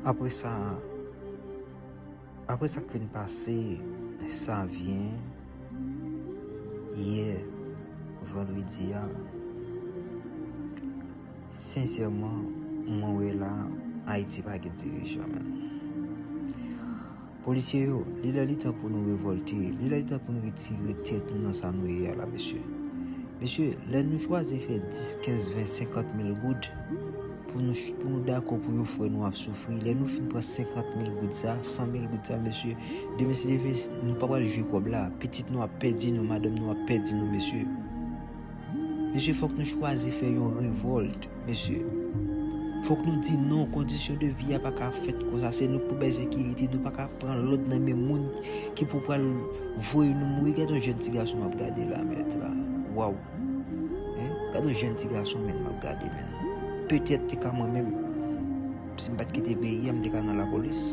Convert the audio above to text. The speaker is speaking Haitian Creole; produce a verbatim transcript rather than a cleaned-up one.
Apre sa, apre sa k fin pase, sa vyen yè, vandredi a, sensèman, mwen wè la, Ayiti pa gen dirijan, menm. Polisye yo, li lè li tan pou nou revòlte, li lè li tan pou nou retire tèt nou nan sa nou ye a la, mesye. Mesye, lè nou chwazi fè dis, kenz, ven, senkant mil goud pou nou, pou nou dakò pou yon frè nou ap soufri, lè nou fin pran senkant mil goud sa, san mil goud sa, mesye, demen si Dye vle, nou pa pral jwe kòb la. Pitit nou ap pèdi nou, madanm nou ap pèdi nou, mesye. Mesye, fòk nou chwazi fè yon revòlt, mesye. Fòk nou di non, kondisyon de vi a pa ka fèt konsa. Se nou k pou bay sekirite, nou pa ka pran lòd nan men moun ki pou pral voye nou mouri. Gade yon jèn ti gason m ap gade la, mèt la. Waw. Hein? Gade yon jèn ti gason, menm, m ap gade, menm. Petèt, te ka mwen menm, si m pa t kite peyi a, m te ka nan lapolis.